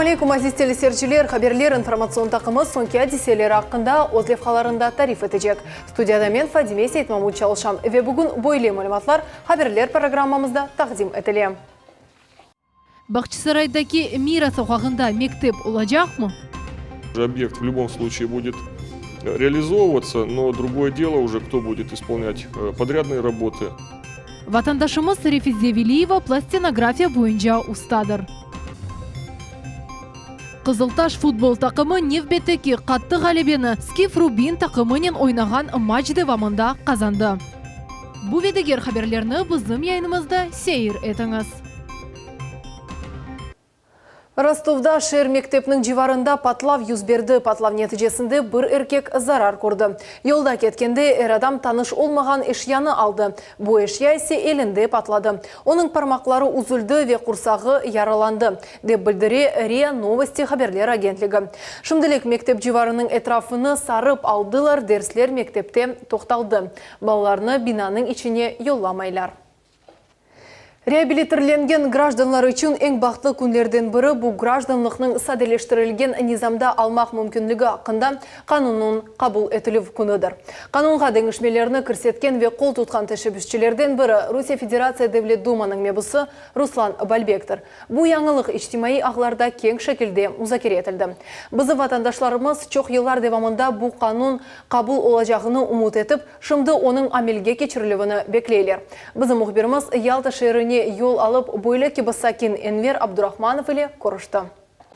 aleykum, aziz teleseyirciler! Haberler informatsion taqımı soñki adiseleri aqqında öz levhalarında tarif etecek. Studiyada men, Fadime Seytmamut çalışam ve bugün böyle malümatlar Haberler programmamızda taqdim etile. Bağçasaraydaki Mira soqağında mektep olacaqmı? Obyekt в любом случае будет реализовываться, но другое дело уже, кто будет исполнять подрядные работы. Vatandaşımız Refize Veliyeva plastinografiya boyunca ustadır. Qızıltaş futbol taqımı nevbetteki qattı ğalebeni Skif Rubin taqımınen oynağan matç devamında qazandı. Bu ve diger haberlerni bizim yayınımızda seyir etiñiz. Rostovda şeer mektepniñ civarında patlav yüz berdi. Patlav neticesinde bir erkek zarar kördi. Yolda ketkende er adam tanış olmağan eşyanı aldı. Bu eşya ise elinde patladı. Onıñ parmaqları üzüldi ve qursağı yaralandı, dep bildire RIA Novosti haberler agentligi. Şimdilik mektep civarınıñ etrafını sarıp aldılar, dersler mektepte toqtaldı. Balalarnı binanıñ içine yollamaylar. Reabilitirlengen grajdanlar içün eñ bahtlı künlerden biri bu grajdanlıqnıñ sadeleştirilgen nizamda almaq mümkünligi aqqında qanunnıñ qabul etilüv künüdir. Qanunğa deñişmelerni kirsetken ve qol tutqan teşebbüsçilerden biri Rusiye Federatsiya Devlet Dumanıñ mebusı Ruslan Balbektir. Bu yañılıq içtimaiy ağlarda keñ şekilde muzakere etildi. Bizim vatandaşlarımız çoq yıllar devamında bu qanun qabul olacağını ümüt etip, şimdi onıñ amelge keçirilüvini bekleyler. Bizim mühbirimiz Yalta şeerine yol alıp, böyle kibi sakin Enver Abdurahmanov ile körüşti.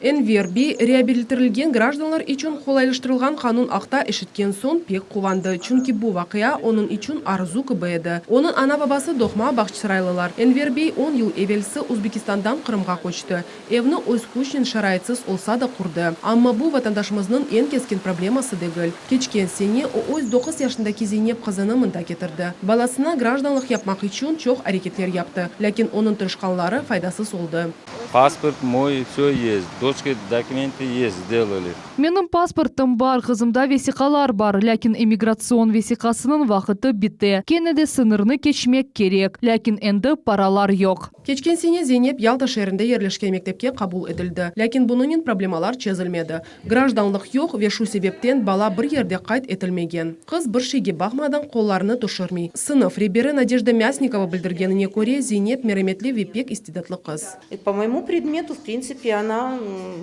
Enver bey, reabilitirilgen grajdanlar içün qolaylaştırılğan qanun aqta eşitken soñ pek quvandı, çünki bu vaqia onıñ içün arzu kibi edi. Onıñ ana-babası doğma bağçasaraylılar. Enver bey on yıl evelsi Uzbekistandan Qırımğa köçti. Evni öz küçnen şaraitsiz olsa da qurdı. Amma bu vatandaşımıznıñ eñ keskin probleması degil. Keçken sene o öz doquz yaşındaki Zeynep qızını mında ketirdi. Balasına grajdanlıq yapmaq içün çoq areketler yaptı, lâkin onıñ tırışqanları faydasız oldı. Pasport moy, vse est, doçke dokumentı est, sdelali. Menim pasportım bar, qızımda vesiqalar bar, lâkin emigratsion vesiqasınıñ vaqıtı bite, kene de sıñırnı keçmek kerek, lâkin endi paralar yoq. Keçken sene Zeynep Yalta şeerinde yerleşken mektepke qabul etildi, lâkin bunıñnen problemalar çezilmedi. Grajdanlıq yoq ve şu sebepten bala bir yerde qayd etilmegen. Qız bir şeyge baqmadan qollarını tüşürmey. Sınıf reberi Nadejda Myasnikova bildirgenine köre, Zeynep meremetli ve pek istidatlı qız. Po moyemu predmetu, v printsipe, ona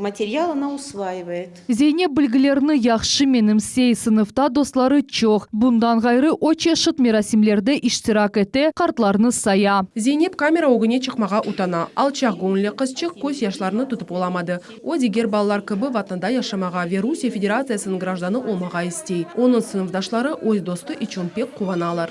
material ona usvaivaet. Zeynep bilgilerni yahşı menimsey, sınıfta dostları çoq. Bundan ğayrı, o çeşit merasimlerde iştirak ete, qartlarnı saya. Zeynep kamera ögüne çıqmağa utana. Alçaq göñülli qızçıq köz yaşlarını tutıp olamadı. O, diger balalar kibi Vatanda yaşamağa ve Rusiye Federatsiyasınıñ grajdanı olmağa istey. Onıñ sınıfdaşları öz dostu içün pek quvanalar.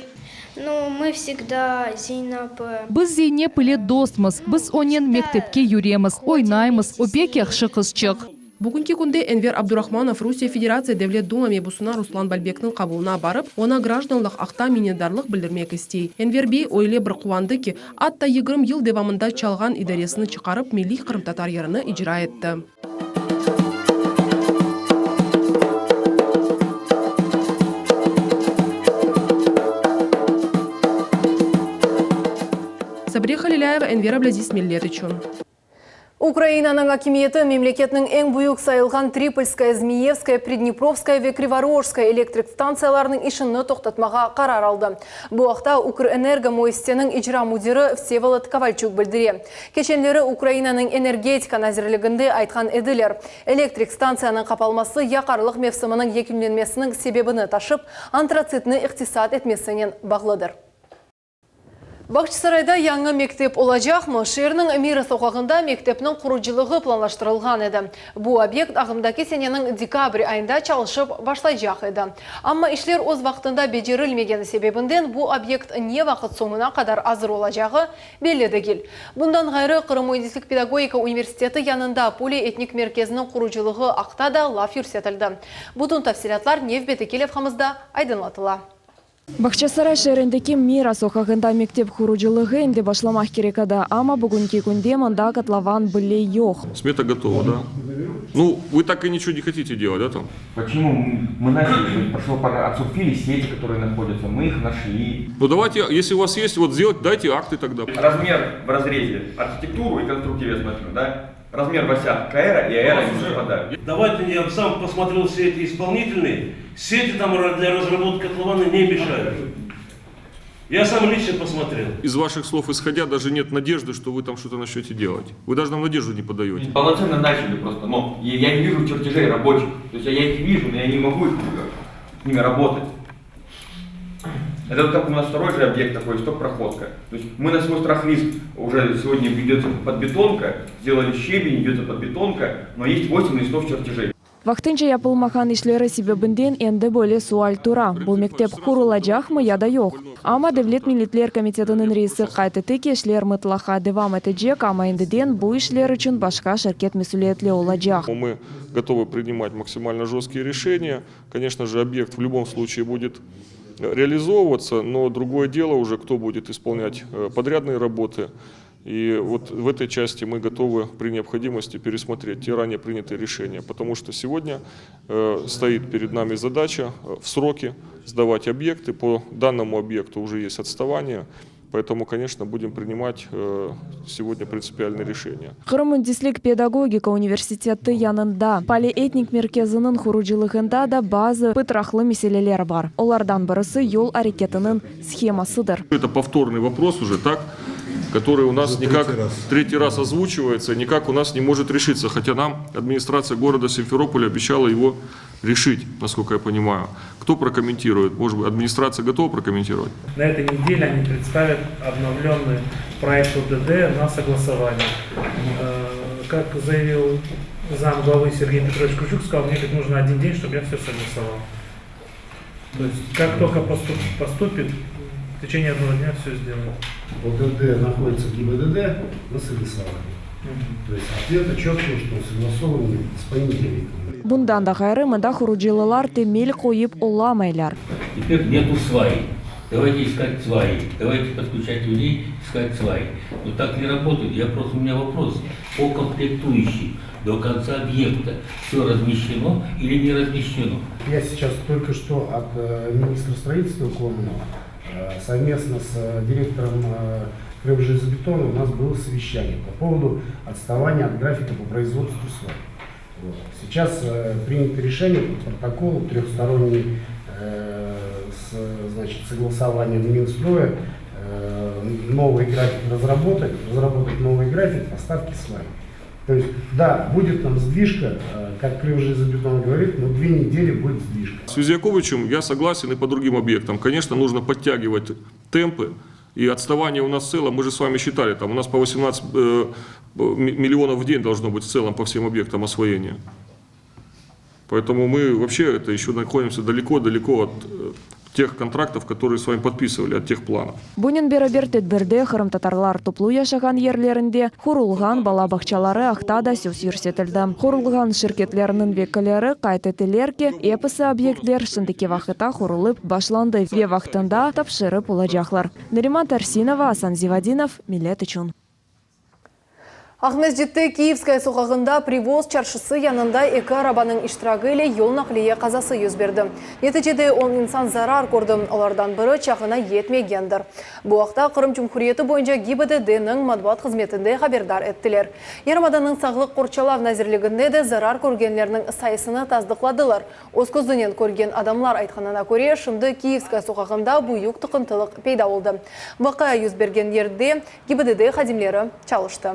Nu, mı vsegda Zeynep. Biz Zeynep ile dostmız. Biz onen mektepke yüremiz, oynaymız, o pek yahşı qızçıq. Bugünki künde Enver Abdurahmanov Rusiye Federatsiya Devlet Duma mebusına Ruslan Balbekniñ qabulına barıp, oña grajdanlıq aqta minnetdarlıq bildirmek istey. Enver bey öyle bir quvandı ki, atta 20 yıl devamında çalğan idaresini çıqarıp milliy qırımtatar yırını icra etti. Sabriye Halilâyeva, Enver Ablâziz, Millet içün. Ukrainanıñ akimiyeti memleketniñ eñ büyük sayılğan Tripolskaya, Zmiyevskaya, Pridneprovskaya ve Krivorojskaya elektrik stantsiyalarınıñ işini toqtatmağa qarar aldı. Bu aqta Ukrenergo müessiseniñ icra müdiri Vsevolod Kovalçuk bildire. Keçenleri Ukrainanıñ Energetika nazirliginde aytqan ediler, elektrik stantsiyanıñ qapalması yaqarlıq mevsiminiñ yekünlenmesiniñ sebebini taşıp, antratsitni iqtisat etmesinen bağlıdır. Bağçasarayda yañı mektep olacaqmı? Şeerniñ Mira soqağında mektepniñ qurucılığı planlaştırılğan edi. Bu obyekt ağımdaki seneniñ dekabr ayında çalışıp başlaycaq edi. Amma işler öz vaqtında becerilmegeni sebebinden bu obyekt ne vaqıt soñuna qadar azır olacağı belli degil. Bundan ğayrı, Qırım müendislik-pedagogika universiteti yanında polietnik merkeziniñ qurucılığı aqta da laf yürsetildi. Bütün tafsilâtlar nevbetteki levhamızda aydınlatıla. Bağçasaray şeerindeki Mira soqağında mektep qurucılığı endi başlamaq kerek edi, amma bugünki künde mında kotlovan bile yoq. Smeta готова, да? Ну, вы так и ничего не хотите делать, да, там? Почему? Мы начали, прошло пора, отсурфили сети, которые находятся, мы их нашли. Ну, давайте, если у вас есть, вот сделать, дайте акты тогда. Размер в разрезе архитектуру и конструктив я смотрю, да? Размер в осях КР и АР они совпадают. Давайте я сам посмотрел все эти исполнительные. Сети там для разработки котлована не мешают. Я сам лично посмотрел. Из ваших слов исходя, даже нет надежды, что вы там что-то начнете делать. Вы даже нам надежду не подаете. Полноценно начали просто, но я я не вижу чертежей рабочих. То есть я их вижу, но я не могу их, с ними работать. Это вот как у нас второй же объект такой, стоп-проходка. То есть мы на свой страх риск уже сегодня ведется подбетонка, сделали щебень, идет подбетонка, но есть 8 листов чертежей. Vaqtınca yapılmağan işleri sebebinden endi böyle sual tura. Bu mektep qurulacaqmı ya da yoq. Amma Devlet milletler komitetiniñ reisi qayd etti ki, işler mıtlaqa devam etecek, amma endiden bu işler içün başqa şirket mesüliyetli olacaq. Мы готовы принимать максимально жесткие решения. Конечно же, объект в любом случае будет реализовываться, но другое дело уже, кто будет исполнять подрядные работы. И вот в этой части мы готовы при необходимости пересмотреть те ранее принятые решения, потому что сегодня стоит перед нами задача в сроки сдавать объекты. По данному объекту уже есть отставание, поэтому, конечно, будем принимать сегодня принципиальные решения. Qırım müendislik pedagogika universiteti yanında polietnik merkeziniñ qurucılığında da bazı pıtraqlı meseleler bar. Olardan birisi yol areketiniñ shemasıdır. Это повторный вопрос уже, так, который у нас никак третий раз озвучивается, никак у нас не может решиться, хотя нам администрация города Симферополя обещала его решить, насколько я понимаю. Кто прокомментирует? Может быть, администрация готова прокомментировать? На этой неделе они представят обновленный проект ОДД на согласование. Как заявил зам главы Сергей Петрович Кручук, сказал, мне говорит, нужно один день, чтобы я все согласовал. То есть, как только поступит, в течение одного дня все сделаем. ОДД находится в ГИБДД на согласовании. То есть ответа четкого, что согласован с понедельника. Bundan da ğayrı mında qurucılar temel qoyıp olamaylar. Теперь нету сваи. Давайте искать сваи. Давайте подключать людей, искать сваи. Но так не работает. Я просто, у меня вопрос по комплектующим. До конца объекта все размещено или не размещено? Я сейчас только что от министра строительства Кломанова совместно с директором Крымжелезобетона у нас было совещание по поводу отставания от графика по производству свай. Вот. Сейчас принято решение по протоколу трехсторонний с значит, согласованием Минстроя новый график разработать, разработать новый график поставки свай. То есть, да, будет там сдвижка, как Крымжелезобетон говорит, но 2 недели будет сдвижка. С Юзяковичем я согласен и по другим объектам. Конечно, нужно подтягивать темпы. И отставание у нас в целом, мы же с вами считали, там у нас по 18 миллионов в день должно быть в целом по всем объектам освоения. Поэтому мы вообще это еще находимся далеко-далеко от тех контрактов, которые с вами подписывали, от тех планов. Bunen beraber tedbirde qırımtatarlar toplu yaşağan yerlerinde qurulğan bala bağçaları aqta da söz yürsetildi. Qurulğan şirketleriniñ vekilleri qayd ettiler ki, episi obyektler şimdiki vaqıtta qurulıp başlandı ve vaqtında tapşırıp olacaqlar. Neriman Tarsinova, Asan Zivadinov, Millet içün. Aqmescitte Kiyevskaya soqağında Привоз çarşısı yanında eki arabanıñ iştiragi ile yol naqliye qazası yüz berdi. Neticede 10 insan zarar kördi. Olardan biri çağına yetmegendir. Bu aqta Qırım Cumhuriyeti boyunca GİBDDniñ matbuat hızmetinde haberdar ettiler. Yarımadanıñ Sağlıq qorçalav nazirliginde de zarar körgenlerniñ sayısını tasdıqladılar. Öz közünen körgen adamlar aytqanına köre, şimdi Kiyevskaya soqağında büyük tıqıntılıq peyda oldı. Vaqia yüz bergen yerde GİBDD hadimleri çalıştı.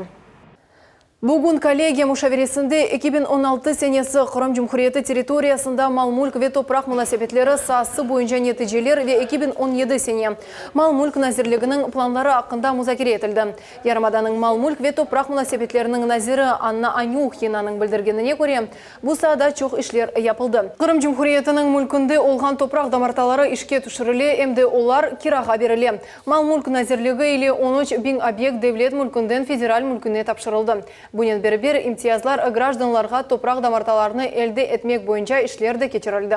Bugün kollegiya muşaveresinde 2016 senesi Qırım Cumhuriyeti territoriyasında mal-mülk ve topraq munasebetleri saası boyunca neticeler ve 2017 sene Mal-mülk nazirliginiñ planları aqqında muzakere etildi. Yarımadanıñ mal-mülk ve topraq munasebetleriniñ naziri Anna Anюхинanıñ bildirgenine köre, bu saada çoq işler yapıldı. Qırım Cumhuriyetiniñ mülkünde olğan topraq damartaları işke tüşürile, em de olar kirağa berile. Mal-mülk nazirligi ile 13 biñ obyekt devlet mülkünden federal mülküne tapşırıldı. Bunen beraber imtiyazlar grajdanlarğa topraq damartalarını elde etmek boyunca işler de keçirildi.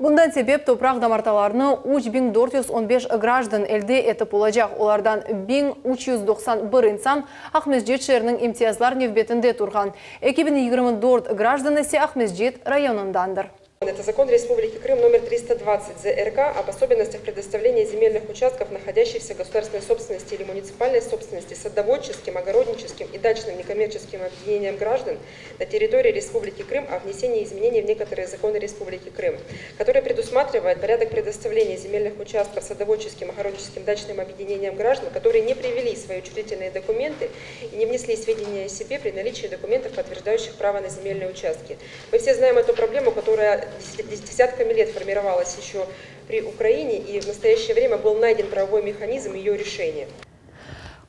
Bundan sebep topraq damartalarını 3415 grajdan elde etip olacaq. Olardan 1391 insan Aqmescit şeeriniñ imtiyazlar nevbetinde turğan. 2024 grajdan ise Aqmescit rayonındandır. Это закон Республики Крым номер 320 ЗРК об особенностях предоставления земельных участков, находящихся в государственной собственности или муниципальной собственности, садоводческим, огородническим и дачным некоммерческим объединениям граждан на территории Республики Крым о внесении изменений в некоторые законы Республики Крым, который предусматривает порядок предоставления земельных участков садоводческим, огородническим, дачным объединениям граждан, которые не привели свои учредительные документы и не внесли сведения о себе при наличии документов, подтверждающих право на земельные участки. Мы все знаем эту проблему, которая десятками лет формировалась еще при Украине, и в настоящее время был найден правовой механизм ее решения.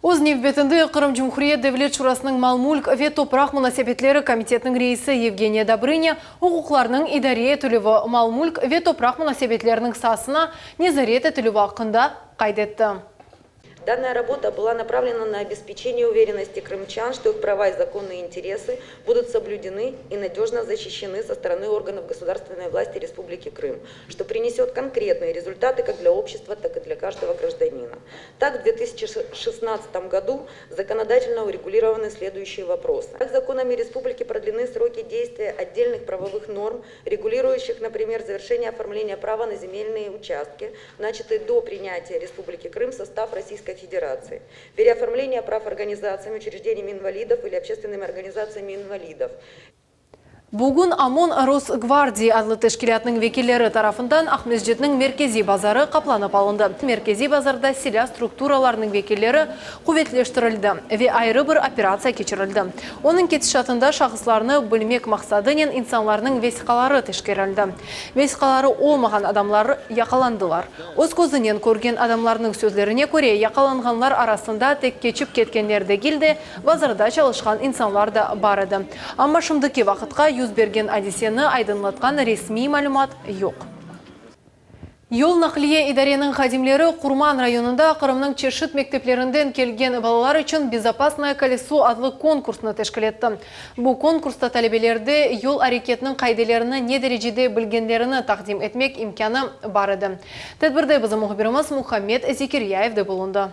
Öz nevbetinde Qırım Cumhuriyet Devlet Şurasınıñ mal-mülk ve topraq munasebetleri komitetiniñ reisi Yevgeniya Dobrınya uquqlarnıñ idare etilüvi, mal-mülk ve topraq munasebetleriniñ saasına nezaret etilüvi aqqında qayd etti. Данная работа была направлена на обеспечение уверенности крымчан, что их права и законные интересы будут соблюдены и надежно защищены со стороны органов государственной власти Республики Крым, что принесет конкретные результаты как для общества, так и для каждого гражданина. Так, в 2016 году законодательно урегулированы следующие вопросы. Так, законами Республики продлены сроки действия отдельных правовых норм, регулирующих, например, завершение оформления права на земельные участки, начатые до принятия Республики Крым в состав Российской Федерации, переоформление прав организациями, учреждениями инвалидов или общественными организациями инвалидов. Bugün OMON Rosgvardiya adlı teşkilâtnıñ vekilleri tarafından Aqmescitniñ merkeziy bazarı qaplanıp alındı. Merkeziy bazarda silâ strukturalarnıñ vekilleri quvetleştirildi ve ayrı bir operatsiya keçirildi. Onıñ ketişatında şahıslarnı bilmek maqsadınen insanlarnıñ vesiqaları teşkerildi. Vesiqaları olmağan adamlar yaqalandılar. Öz közünen körgen adamlarnıñ sözlerine köre, yaqalanğanlar arasında tek keçip ketkenler degil de, bazarda çalışqan insanlar da bar edi. Amma şimdiki vaqıtqa yüz bergen adiseni aydınlatqan resmiy malümat yoq. Yol naqliye idareniñ hadimleri Qurman rayonında Qırımnıñ çeşit mekteplerinden kelgen balalar içün Bezopasnoye koleso adlı konkursnı teşkil etti. Bu konkursta talebelerde yol areketiniñ qaidelerini ne derecede bilgenlerini taqdim etmek imkânı bar edi. Tedbirde bizim mühbirimiz Muhammed Zekiryayev de bulundı.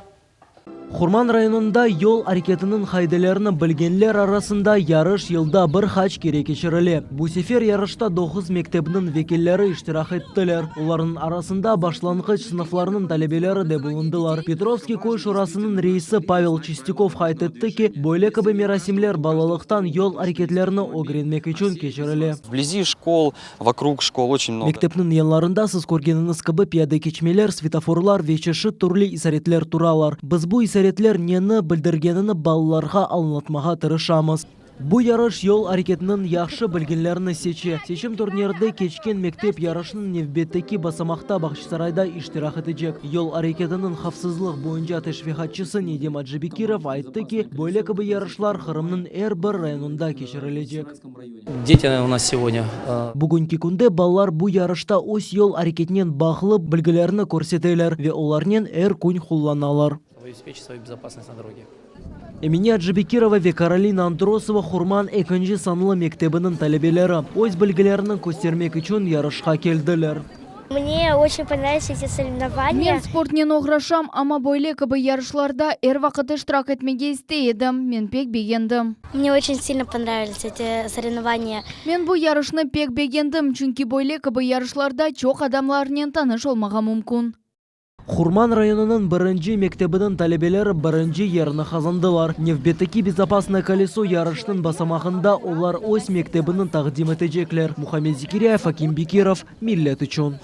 Qurman rayonında yol areketiniñ qaidelerini bilgenler arasında yarış yılda bir qaç kere keçirile. Bu sefer yarışta doquz mektepniñ vekilleri iştirak ettiler. Olarnıñ arasında başlanğıç sınıflarnıñ talebeleri de bulundılar. Petrovskiy köy şurasınıñ reisi Pavel Çistikov qayd etti ki, böyle kibi merasimler balalıqtan yol areketlerini ögrenmek içün keçirile. Vblizi şkol, vokrug şkol oçen mnogo. Mektepniñ yanlarında siz körgeniñiz kibi piyade keçmeler, svetoforlar ve çeşit türlü isaretler turalar. Biz bu isaretler neni bildirgenini balalarğa añlatmağa tırışamız. Bu yarış yol areketiniñ yahşı bilgenlerini seçe. Seçim turnirde keçken mektep yarışnıñ nevbetteki basamaqta Bağçasarayda iştirak etecek. Yol areketiniñ havfsızlıq boyunca teşviqatçısı Nedim Acibekirov ayttı ki, böyle kibi yarışlar Qırımnıñ er bir rayonında keçirilecek. Deti u nas segodnâ. Bugünki künde balalar bu yarışta öz yol areketinen bağlı bilgilerini körseteler ve olarnen er kün qullanalar. Emine Acibekirova ve Karolina Androsova Qurman ekinci sanlı mektebiniñ talebeleri, öz bilgilerini köstermek içün yarışqa keldiler. Mne oçen ponravilis eti sorevnovaniya. Men sportnen oğraşam, amma böyle kibi yarışlarda er vaqıt iştirak etmege istey edim. Men pek begendim. Mne oçen silno ponravilis eti sorevnovaniya. Men bu yarışnı pek begendim, çünki böyle kibi yarışlarda çoq adamlarnen tanış olmağa mümkün. Qurman rayonınıñ birinci mektebiniñ talebeleri birinci yerni qazandılar. Nevbetteki Bezopasnoye koleso yarışnıñ basamağında olar öz mektebini taqdim etecekler. Muhammed Zekiryayev, Akim Bekirov, Millet içün.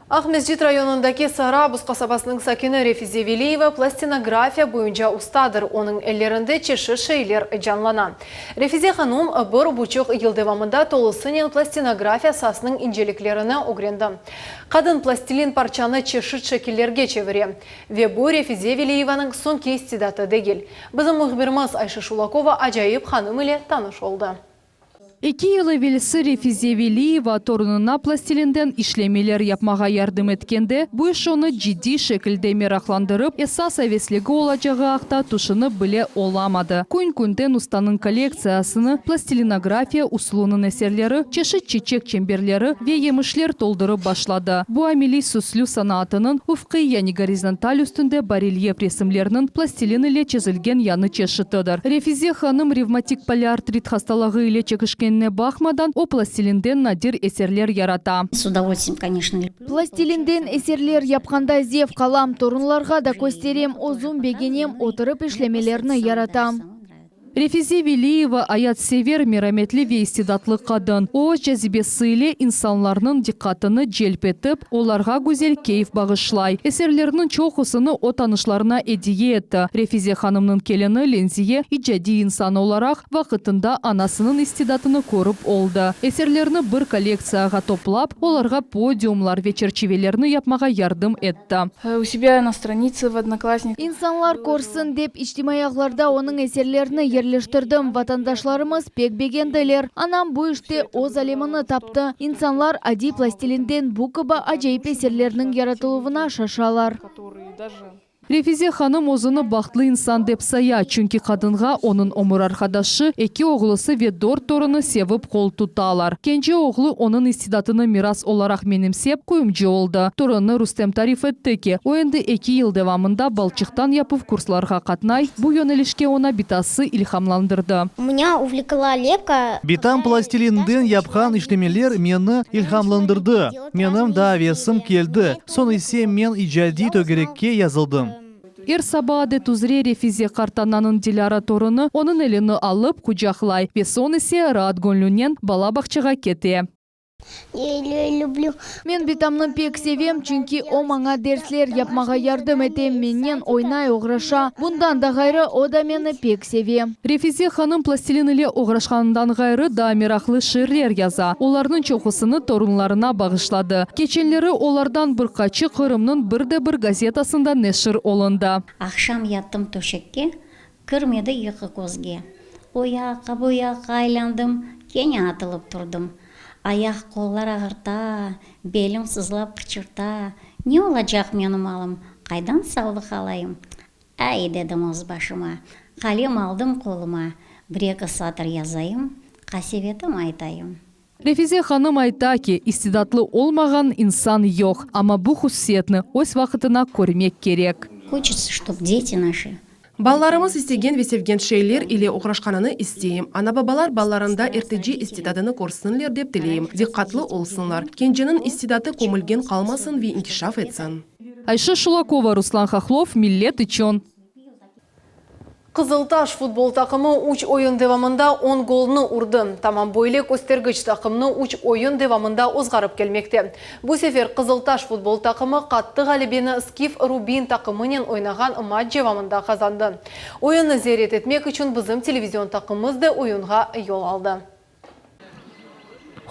Aqmescit rayonındaki Sarabuz qasabasınıñ sakini Refize Veliyeva plastinografiya boyunca ustadır, onıñ ellerinde çeşit şeyler canlana. Refize hanum bir buçuq yıl devamında tolusınen plastinografiya saasınıñ inceliklerini ögrendi. Qadın plastilin parçanı çeşit şekillerge çevire. Ve bu Refize Veliyevanıñ soñki istidatı degil. Bizim mühbirimiz Ayşe Şulakova acayip hanım ile tanış oldı. Eki yıl evelsi Refize Veliyeva torunına plastilinden işlemeler yapmağa yardım etkende, bu iş onı ciddiy şekilde meraqlandırıp, esas avesligi olacağı aqta tüşünip bile olamadı. Kün-künden ustanıñ kollektsiyasını plastilinografiya usulınıñ eserleri, çeşit çeçek çemberleri ve yemişler toldurıp başladı. Bu ameliy süslü sanaatınıñ ufqiy yani gorizontal üstünde barelyef resimlerniñ plastilin ile çizilgen yañı çeşitidir. Refize hanım revmatik poliartrit hastalığı ile çekişkeninden. etkenine baqmadan, o plastilinden nadir eserler yarata. S udovольствием, конечно, леплю. Plastilinden eserler yapqanda zevq alam, torunlarğa da kösterem, özüm begenem, oturıp işlemelerni yaratam. Refize Veliyeva, ayatsever, merametli ve istidatlı qadın. O, öz cazibesi ile insanlarnıñ diqqatını celp etip, olarğa güzel keyf bağışlay. Eserleriniñ çoqusını o tanışlarına ediye etti. Refize hanımnıñ kelini Lenziye, icadiy insan olaraq, vaqıtında anasınıñ istidatını körip oldı. Eserlerini bir kollektsiyağa toplap, olarğa podiumlar ve çerçivelerni yapmağa yardım etti. U sebâ na stranitsa v Odnoklassnikah. İnsanlar körsin dep, içtimaiy ağlarda onıñ eserlerini yerleştirdim. Vatandaşlarımız pek begendiler. Anam bu işte öz alemini taptı. İnsanlar adiy plastilinden bu kibi acayip eserlerniñ yaratıluvına şaşalar. Refize hanım özüni bahtlı insan dep saya, çünki qadınğa onıñ ömür arqadaşı, eki oğlusı ve dört torunı sevip qol tutalar. Kence oğlu onıñ istidatını miras olaraq menimsep, quyumcı oldı. Torunı Rustem tarif etti ki, o endi eki yıl devamında balçıqtan yapuv kurslarğa qatnay, bu yönelişke oña bitası ilhamlandırdı. Menya uvlekla lepka. Bitam plastilinden yapqan işlemeler meni ilhamlandırdı. Menim da avesim keldi, soñ ise men icadiy tögerekke yazıldım. Er saba adet üzre Refize qartananıñ Dilâra torunı onıñ elini alıp qucaqlay ve soñ ise raat göñlünen bala bağçağa kete. Men bitamnı pek sevem, çünki o maña dersler yapmağa yardım ete, mennen oynay, oğraşa. Bundan da ğayrı, o da meni pek seve. Refize hanım plastilin ile oğraşqanından ğayrı daa meraqlı şiirler yaza. Olarnıñ çoqusını torunlarına bağışladı. Keçenleri olardan bir qaçı Qırımnıñ bir de bir gazetasında neşir olundı. Aqşam yattım töşekke, kirmedi yuqu közge. O yaqqa, bu yaqqa aylandım, kene atılıp turdım. Ayaq-qollar ağırta, belim sızlap qıçırta. Ne olacaq menim alım, qaydan sağlıq alayım? Ay, dedim öz başıma, qalem aldım qoluma, bir-eki satır yazayım, qasevetim aytayım. Refize hanım ayta ki, istidatlı olmağan insan yoq, amma bu hususiyetni öz vaqıtına körmek kerek. Hoçetsa, ştob deti naşi. Balalarımız istegen ve sevgen şeyler ile oğraşqanını isteyim. Ana-babalar balalarında ertece istidadını körsinler dep tileyim. Diqqatlı olsunlar. Kenceniñ istidatı kömülgen qalmasın ve inkişaf etsin. Ayşe Şulakova, Ruslan Hahlov, Millet içün. Qızıltaş futbol taqımı üç oyun devamında on golnı urdı. Tamam böyle köstergiç taqımnı üç oyun devamında ozğarıp kelmekte. Bu sefer Qızıltaş futbol taqımı qattı ğalebeni Skif Rubin taqımınen oynağan matç devamında qazandı. Oyunnı ziyaret etmek içün bizim televizion taqımımız da oyunğa yol aldı.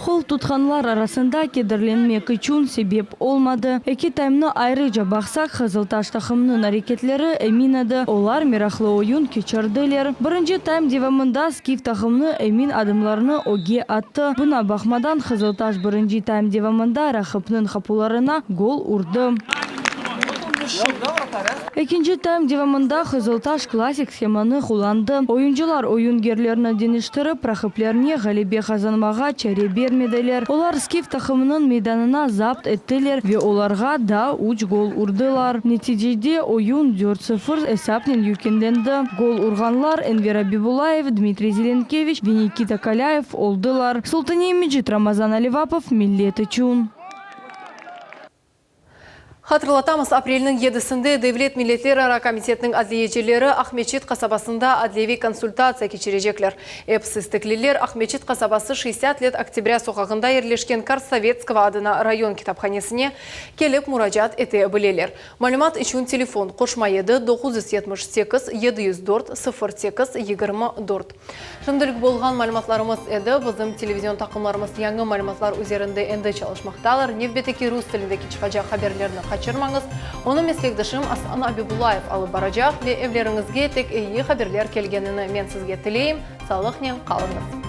Qol tutqanlar arasında kederlenmek içün sebep olmadı. Eki taymnı ayrıca baqsaq, Qızıltaş taqımınıñ areketleri emin edi, olar meraqlı oyun keçirdiler. Birinci taym devamında Skif taqımını emin adımlarnı ögge attı. Buña baqmadan, Qızıltaş birinci taym devamında raqipniñ qapularına gol urdı. Ekinci taym devamında Qızıltaş klassik shemanı qullandı. Oyuncılar oyun yerlerini deñiştirip, raqiplerine ğalebe qazanmağa çare bermediler. Olar Skif taqımınıñ meydanına zapt ettiler ve olarğa daa üç gol urdılar. Neticede oyun dört sıfır esapnen yekünlendi. Gol urğanlar Enver Abibullayev, Dmitriy Zelenkeviç ve Nikita Kalâyev oldılar. Sultaniye Mecit, Ramazan Alivapov, Millet içün. Hatırlatamız, aprelniñ yedisinde Devlet milletlerara komitetiniñ adliyecileri Aqmeçit qasabasında adliyeviy konsultatsiya keçirecekler. Episi istekliler Aqmeçit qasabası şeşsât let Oktâbrâ soqağında yerleşken Karsovetskogo adına rayon kitaphanesine kelip muracaat ete bileler. Malümat içün telefon, qoşma yedi, 978 704 08 24. Şimdilik bolğan malümatlarımız edi. Bizim televizion taqımlarımız yañı malümatlar üzerinde endi çalışmaqtalar. Nevbetteki rus tilindeki çıqacaq haberlerni qaçırmañız. Onı meslekdaşım Asan Abibullayev alıp baracaq ve evleriñizge tek eyi haberler kelgenini men sizge tileyim. Sağlıqnen qalıñız.